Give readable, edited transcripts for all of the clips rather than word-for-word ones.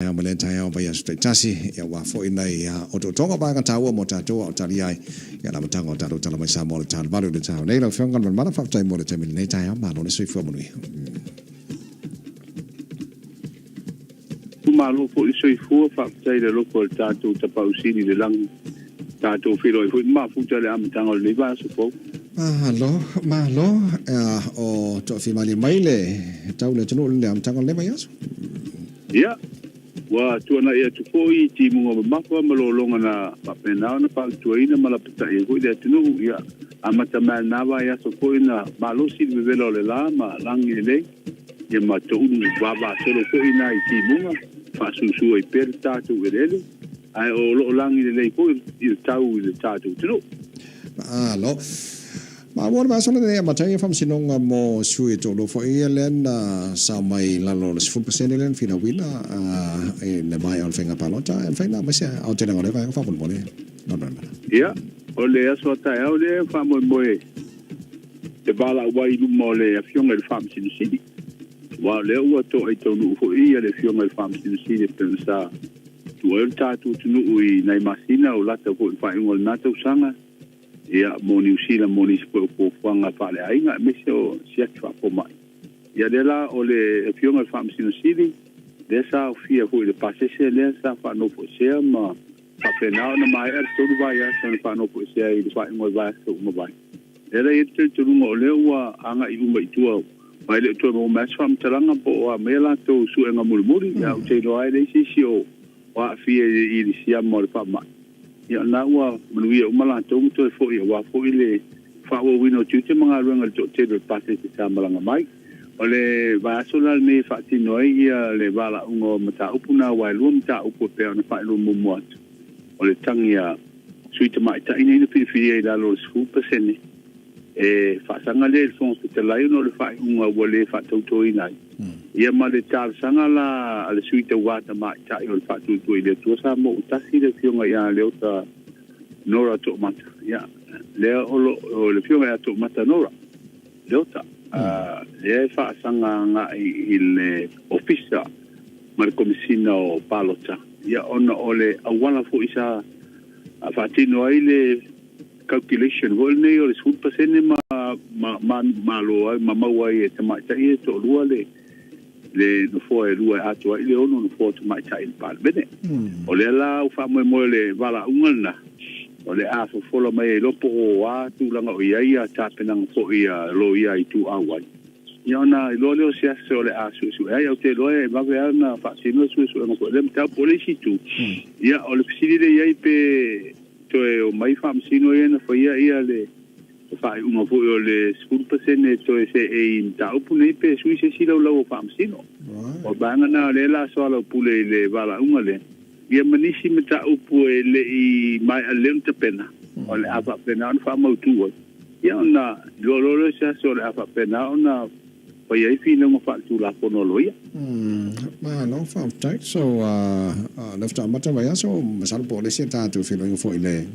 Taeao ma lea taeao vaiaso taitasi, ia ua fo'i nei a otootoga o vaega taua mo tatou a o tali ai i le amataga o tatou Tala Mai Samoa o le Tauvalu i le taeao nei. Lau Afioga Galumalemana, faafetai mo le taimi i lenei taeao, malo le soifua manuia. Malo foi le soifua, faafetai i le alofa o le tatou Tapaau Sili i le lagi, tatou feiloai foi ma mafuta i le amataga o lenei vaiaso fou. Malo, malo, o toafimalie mai le tau i le atunuu i le amataga o lenei vaiaso. Ia, ua tuanai atu foi i timuga mamafa ma lologa na faapena ona fautuaina ma lapatai ai foi le atunuu. Ia, amata mai lena vaiaso foi na malosi le vevela o le la ma lagi lelei, ia ma toulu vavasolo foi nai timuga, faasusu ai pea le tatou eleele, ae o lo o lagi lelei foi i le tau i le tatou atunuu. Malo. Maua le vaiaso lenei amata ai faamasinoga mo sui e toalua foi ia lea na sao mai i lalo o le 10% lea na finauina i le maea o le faiga palota. E mafai ona aumai se aotelega o lea vaega faamolemole? Ia, o le aso a taeao lea e faamoemoe te valaau ai i luma o le Afioga i le Faamasino Sili, aua o lea ua toai taunuu foi ia le Afioga i le Faamasino Sili e pei ona sa tuu ai o le tatou atunuu i nai masina o lata foi i le faaiuga o lena tausaga. Ia, mo Niu Sila, mo nisi foi o fuafuaga faaleaiga, aemaise o siaki faafomai. Ia, lea la o le Afioga i le Faamasino Sili, lea sa aofia foi i le pasese lea sa faanofoesea ma faapena ona maea le 3 vaiaso na faanofoesea ai i le faaiuga o le vaiaso ua mavae. Lea la e i ai le talitonuga o lea ua agai uma i tua, ma e le o toe maua mai lava se faamatalaga po o a mai a latou suega mulimuli, ae ou te iloa lava e leai se isi o aafia i le siama o le faamai. Ia o lena ua manuia uma latou ma toe foi aua foi le faaauauina o tiute ma galuega i le toatele o le pasese sa malaga mai. O le vaiaso la lenei e faatino ai ia le valaauga o mataupu na aua e lua mataupu e pei ona faailoa muamua atu. O le tagi a sui tamaitai nei na filifilia i lalo o le 10% e faasaga lea i le Fofoga Fetalai ona o le faaiuga ua le faatautoina ai. Ia ma le talosaga la a le sui tauva tamaitai o le Faatuatua i le Atua Samoa ua tasi le afioga ia Leota Nora Toomata. Ia, lea o lo o le afioga ia Toomata Nora Leota, lea e faasaga agai i le Ofisa ma le Komesina o Palota, ia ona o le auala foi sa faatino ai le calculation foi lenei o le 10% ma ma ma malo ai ma maua ai e tamaitai e toalua le le nofoa e lua e atoa ai le ono nofoa tamaitai i le Palemene. O lea la ua faamoemoe le valaauga lena o le a fofola mai ai loa po o a tulaga o i ai ia tapenaga foi a loia ituau ai. Ia ona iloa lea o se aso o le a suesue ai. Ou te iloa e vave lava ona faatino le suesuega foi o lea mataupu. O le isi itu, ia o le fesili lea i ai pe toe omai faamasino ia na faia ia le faaiuga foi o le 10% toe seei i mataupu nei pe sui se isi laulau o faamasino. O le vaega lena o lea o le a soalaupule i le valaauga lea, ia ma nisi mataupu e le i maea lelei ona tapena, o le a faapena ona faamautu ai. Ia ona iloa loa lea o se aso o le a faapena ona fai ai finauga faaletulafono a loia. Malo faafetai. So, lea faatoa amata le vaiaso, masalo po o le isi a tatou feiloaiga foi i le,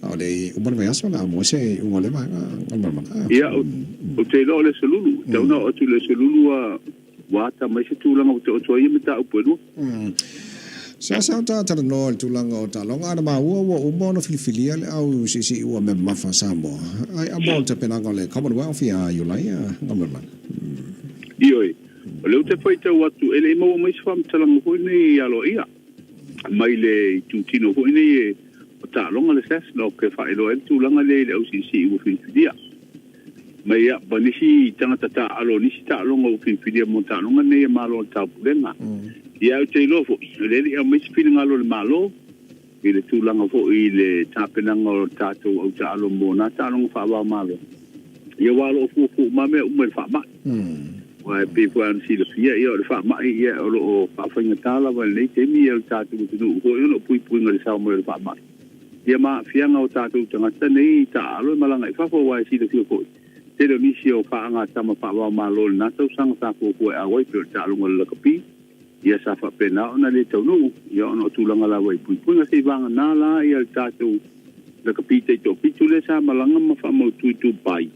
a o le i uma le vaiaso o le a maua se iuga o lea vaega Galumalemana. Ia, ou te iloa o le aso Lulu, e tatau ona oo atu i le aso Lulu ua ata mai se tulaga ua taoto ai ia mataupu e lua. Seasea o ta talanoa i le tulaga o taaloga, a na maua ua uma ona filifilia le au siisii ua mea mamafa Samoa, ai a mo le tapenaga o le Commonwealth ia Iulai Galumalemana. Ioe, o lea ou te faitau atu e le i maua mai se faamatalaga foi nei aloaia mai le itutino foi nei o taaloga le SASNOC e faailoa ai le tulaga lea i le au siisii ua filifilia. Mai ia ma nisi tagata taaalo, nisi taaloga ua filifilia mo taaloga nei e Malo o le Taupulega. Ia ou te iloa foi, o lea e le i aumai se finagalo o le Malo i le tulaga foi i le tapenaga o tatou au taaalo mo na taaloga faava-o-Malo. Ia aua o lo o fuafua uma lava mea uma i le faamai. Aua e pei foi ona silafia, ia o le faamai ia o lo o faafaigata lava i lenei taimi ia le tatou atunuu foi ona o puipuiga i le sao mai o le faamai. Ia ma aafiaga o tatou tagata nei taaalo e malaga i fafo aua e silafia foi, tele o nisi o paaga tama faavaomalo i lena tausaga sa fuafua e auai pei o le taaloga o le lakapi, ia sa faapena ona le taunuu, ia ona o tulaga lava i puipuiga. Se i vagana la ia le tatou lakapi taitoafitu lea sa malaga ma faamautu i Dubai,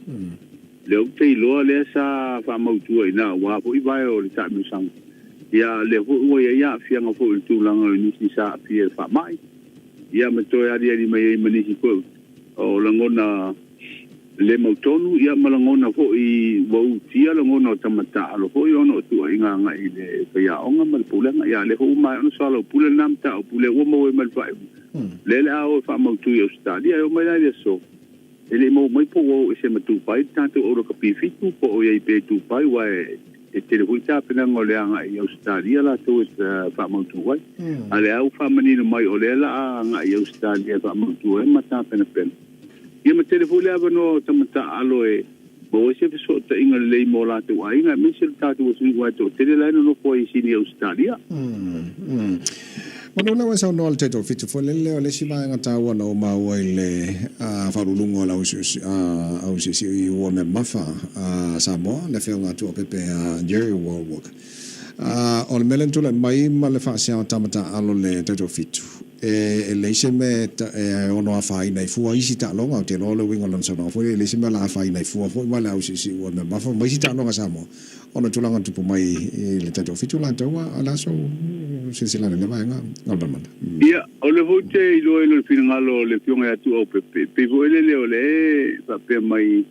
lea ou te iloa lea sa faamautu ai ina aua foi vae o le taamilosaga. Ia, lea foi ua i ai aafiaga foi i le tulaga o nisi sa aafia i le faamai, ia ma toe aliali mai ai ma nisi foi o lagona le mautonu, ia ma lagona foi ua utia lagona o tama taalo foi ona o tuuaiga agai i le faiaoga ma le pulega. Ia, lea foi ua maea ona soalaupule lena mataupu, lea ua maua ai ma le faaiuga, lea le a o e faamautu i Ausetalia. E oo mai la i le aso, e le i maua mai po ua o ese ma Tupai le tatou au lakapi fitu, po o i ai pea i Tupai, aua e tele foi tapenaga o le agai i Ausetalia latou e faamautu ai. A o lea ua faamanino mai o lea la a agai i Ausetalia e faamautu ai ma tapenapena. Ia ma tele foi le avanoa o tama taaalo e maua ai se fesootaiga lelei ma o latou aiga, aemaise le tatou atunuu aua e toatele la e nonofo ai i Sini Ausetalia. Manu lea ua e saunoa i le taitoafitu foi lele, o le isi vaega taua na ou maua i le faauluuluga o le ausiusiu ua memafa a Samoa, le Afioga a Tuapepe a Jerry Wallwork. O le mea lea na tulai mai ma le faasea o tama taaalo le taitoafitu, e leai se mea e ono afaina ai fua isi taaloga. Ou te iloa o le uiga o lana saunoaga foi lea, e leai se mea o le a afaina ai fua foi ma le ausiusiu ua memafa ma isi taaloga a Samoa. Ona o tulaga na tupu mai i le taitoafitu latou, a o le a sou silasila i lea vaega, Galumalemana? Ia, o lea foi ou te iloa i le finagalo o le Afioga ia Tuuaupepe, pei foi lele o lea e faapea mai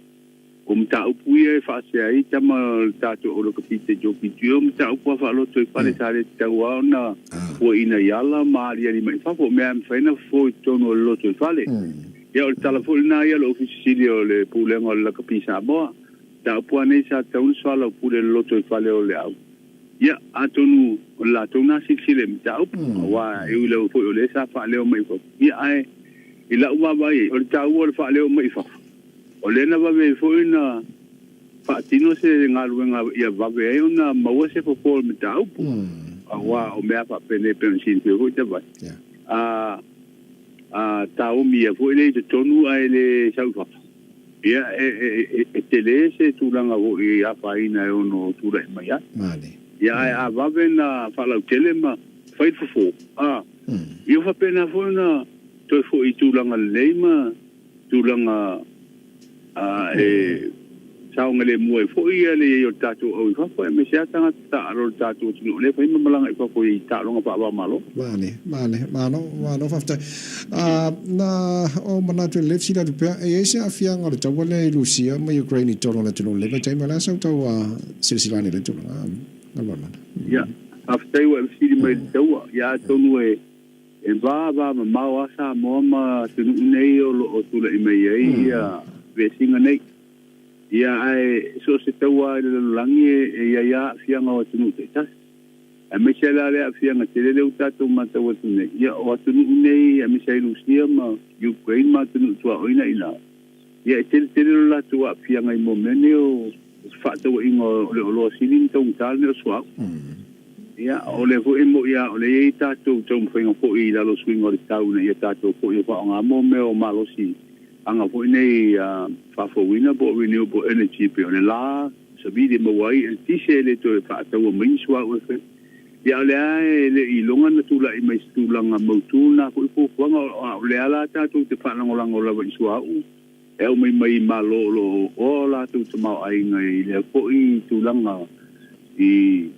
o mataupu ia e faasea ai tama o le tatou au lakapi taitoafitu ia, o mataupu lava faaloto i fale sa le tatau lava ona fuaina i ala ma aliali mai i fafo, o mea lava e mafai ona fofo i totonu o le loto i fale. Ia, o le tala foi lena ia a le Ofisa Sili o le Pulega o le Lakapi Samoa. Mataupu lava nei sa tatau ona soalaupule i le loto i fale o le au. Ia, atonu o le latou na silasila i mataupu, aua e ui lava foi o lea sa faaleo mai i fafo. Ia, ae i lau vaavaai i ai, o le taua o le faaleo mai i fafo, o lea na vave ai foi ona faatino se galuega ia vave ai ona maua se fofo o le mataupu, aua o mea faapenei pei ona silafia foi Tavai, a a taomia foi lea i totonu ae le sau i fafo. Ia, e tele se tulaga foi e afaina e ono tulai mai ai. Ia, ae a vave na faalautele ma fai le fofo, a, ia ua faapena foi ona toe foi i tulaga lelei ma tulaga e saogalemu ai foi le i ai o le tatou au i fafo, aemaise lava tagata taaalo o le tatou atunuu o lea e fai ma malaga i fafo i taaloga faava-o-Malo. Vale, vale, malo, malo faafetai. Na ou manatu i le fesili atu pea, e i ai se aafiaga o le taua lea i Rusia ma Ukraine i totonu o le atunuu i lenei vaitaimi? O le a sau tau silasila ane i lea tulaga? Galumalemana. Ia, faafetai ua e fesili mai i le taua. Ia atonu e E va va mamao lava Samoa ma atunuu nei o lo o tulai mai ai ia vesiga nei. Ia ae so o se taua lava i le lalolagi e i ai lava aafiaga o atunuu taitasi. Aemaise la le aafiaga tele lea ua tatou matau atu nei, ia o atunuu nei aemaise ai Rusia ma Ukraine ma atunuu tuaoina i ina, ia e tele tele lo latou aafiaga i mea nei o fefaatauaiga o le oloa sili ma taugata lenei o suauu. Ia, o lea foi e moni lava o lea e i ai tatou taumafaiga foi i lalo o suiga o le tau ina ia tatou foi e faaaoga mo mea o malosi aga foi nei faafouina po o renewable energy pei o le la, savili e maua ai eletise e le toe faataua mai ni suauu e fai. Ia, o lea e le i iloga ona tulai mai se tulaga mautu lena foi fuafuaga, a o lea la tatou te faalagolago lava i suauu e aumai mai i Malo o lo o oa o latou tamaoaiga i lea foi tulaga i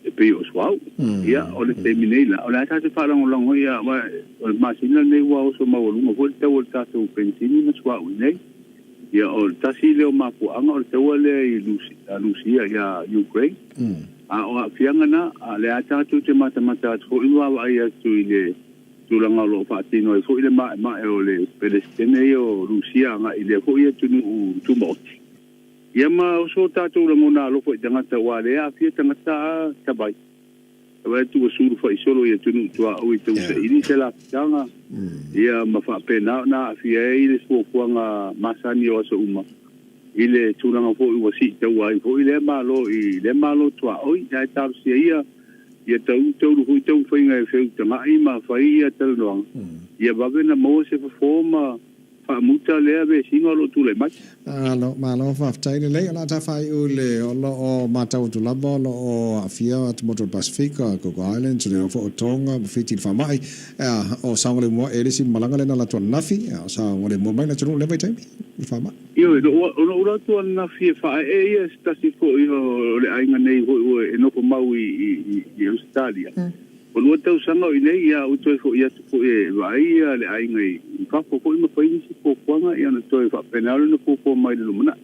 e pei o suauu. Ia, o le taimi nei la, o le a tatou faalagolago ai, aua o le masina lenei ua oso maualuga foi le tau o le tatou penisini ma suauu i inei. Ia, o le tasi lea o mafuaaga o le taua lea i Rusia ia Ukraine. A o aafiaga na, a o lea tatou te matamata atu foi ma vaavaai atu i le tulaga o lo o faatino ai foi le maemae o le Peresetene ia o Rusia agai i lea foi atunuu tumaoti. Ia ma oso o tatou lagona alofa i tagata aua o lea e aafia tagata a tavai. Tavai atu ua sulu faisolo i atunuu tuaoi e tau saili se lafutaga, ia ma faapena ona aafia ai le fuafuaga masani o aso uma i le tulaga foi ua siitaua ai foi lea Malo i lea Malo tuaoi. Ae talosia ia ia tau taulu foi taumafaiga e feutaga'i ma fai ia talanoaga, ia vave ona maua se fofo ma. faamuta lea vesiga o lo o tulai mai. Malo, malo faafetai lelei. O le a ta faaiu i le o lo o matau atu lava o lo o aafia atumotu o le Pasefika, Cook Islands, le foi o Tonga ma Fiti i le faamai. O saogalemu e le isi malaga lea na alu atu ananafi, o saogalemu mai le atunuu i lenei vaitaimi i le faamai. Ioe, na ou alu atu ananafi e faaee ia se tasi foi o le aiga nei foi ua e nofo mau i Ausetalia. Ua 2 tausaga o i inei, ia ua toe foi atu foi e vaai ia le aiga i fafo foi ma fai nisi fuafuaga, ia ona toe faapena lea ona fuafua mai i le lumanai.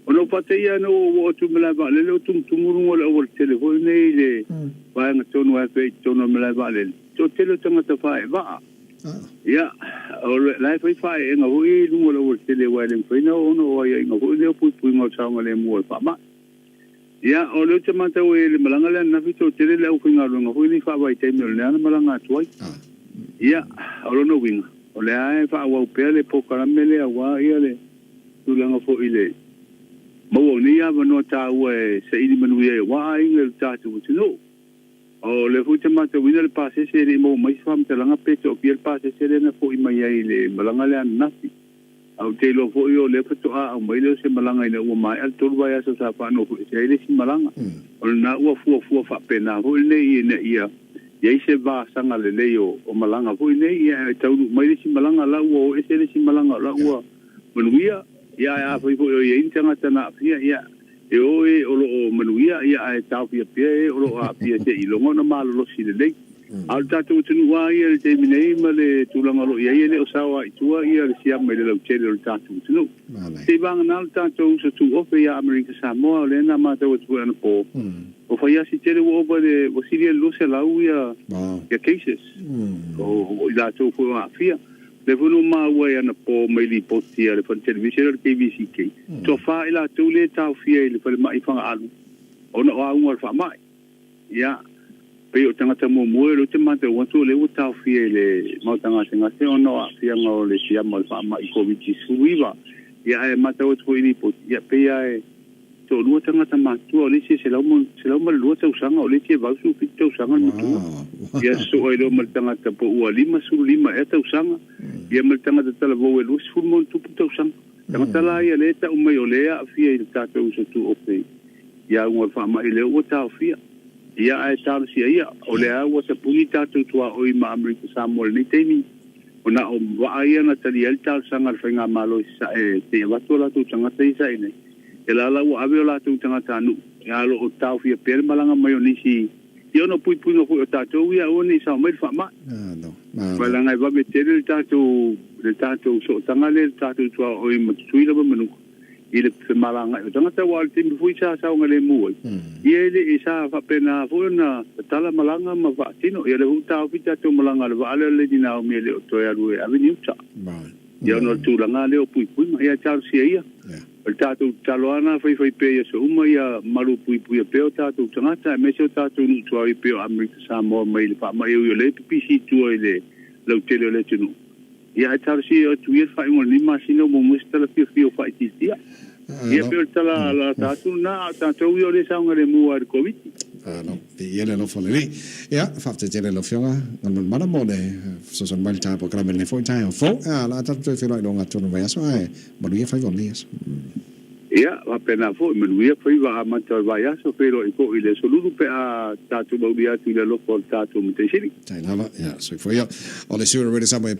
Ona ou faateia na ou oo atu i malae vaalele o tumutumu luga o le aualatele foi lenei i le vaega tonu e afea i totonu o le malae vaalele, toatele o tagata faaee vaa. Ia, o la e fai faaeega foi i luga o le aualatele aua e le mafai ona oo ona o aiaiga foi lea o puipuiga o le saogalemu o le faamai. Ia, o lea ou te matau ai i le malaga lea ananafi toatele le aufaigaluega foi nei faavaitaimi o lea na malaga atu ai. Ia, o lona uiga, o lea e faaauau pea le polokalame lea aua ia le tulaga foi i le maua o nei avanoa taua e saili manuia ai aua aiga i le tatou atunuu. O lea foi ou te matauina le pasese e le i maua mai se faamatalaga pe toafia le pasese lea na foi mai ai i le malaga lea ananafi. Ae ou te iloa foi o lea faatoa aumai lea o se malaga ina ua maea le 3 vaiaso sa faanofoesea ai le isi malaga. O lena ua fuafua faapena foi lenei ina ia i ai se vasaga lelei o malaga foi nei, ia e taunuu mai le isi malaga la ua o ese le isi malaga o la ua manuia, ia ae afai foi o i ai ni tagata na aafia, ia e o e o lo o manuia, ia ae taofia pea e o lo o aafia seia iloga ona malolosi lelei. A o le tatou atunuu lava ia i le taimi nei ma le tulaga o lo o i ai, e le o sao lava i tua ia le siama i le lautele o le tatou atunuu. Seiavagana le tatou uso tuofe ia Amerika Samoa, o lea na matau atu foi anapo, ua fai lava si tele ua ova i le, ua sili i le 200 ia cases o i latou foi o aafia. O lea foi na ou maua i anapo mai lipoti a le fale televise lea o le KVCK, toafa i latou lea e taofia i le falemai i Fagaalu ona o auga o le faamai. Ia, pei o tagata muamua o lea ou te matau atu o lea ua taofia i le maota gasegase ona o aafiaga o le siama o le faamai Koviti-19. Ia, ae matau atu foi i lipoti, ia, pei lava e toalua tagata matutua, o le isi e 102 tausaga, o le isi e 87 tausaga le matua. Ia, sosoo ai loa ma le tagata po ua 55 ea tausaga, ia ma le tagata talavou e 20+ tausaga. Tagata la ia lea e tau mai o lea e aafia i le tatou uso tuofe i auga o le faamai lea ua taofia. Ia ae talosia ia, o lea ua tapuni tatou tuaoi ma Amerika Samoa i lenei taimi, ona o vaa ia na talia ai le talosaga a le Faigamalo i Sasae se i avatu o latou tagata i Sasae nei. E la la ua ave o latou tagatanuu, ia o lo o taofia pea le malaga mai o nisi ia ona o puipuiga foi o tatou ia aua ne i sao mai le faamai. Aua leaga e vave tele le tatou sootaga lea i le tatou tuaoi ma Tutuila ma Manuka i le femalagaai o tagata, aua o le taimi foi sa saogalemu ai, ia e le i sa faapena foi ona tatala malaga ma faatino. Ia o lea foi ua taofi tatou malaga a le vaa lea o le Lady Naomi e le o toe alu e ave ni uta. Ia ona o le tulaga lea o puipuiga, ia e talosia ia. O le tatou tatalo lava na faifai pea i aso uma ia malupuipuia pea o tatou tagata aemaise o tatou nuu tuaoi pei o Amerika Samoa mai le faamai e ui o lea e pipisi i tua i le lautele o le atunuu. Ia ae talosia atu ia le faaiuga o lenei masina ua maua mai se tala fiafia o faaitiitia. Ia pei o le tala lata atu lena, a o tatou ia o lea e saogalemu lava i le Koviti. Malo, viia le alofa o le Alii. Ia, faafetai tele i lau Afioga Galumalemana mo le fesoasoani mai i le ta polokalame i lenei foi taeao fou. Ia, o le a tatou toe feiloai i luga atonu o le vaiaso, ae manuia faiva o lenei aso. Ia, faapena foi, manuia faiva amata o le vaiaso, feiloai foi i le aso Lulu pe a tatou aulia atu i le alofa o le tatou Matai Sili. Tai lava, ia, soifua ia. O le sui usufono o le Samoa.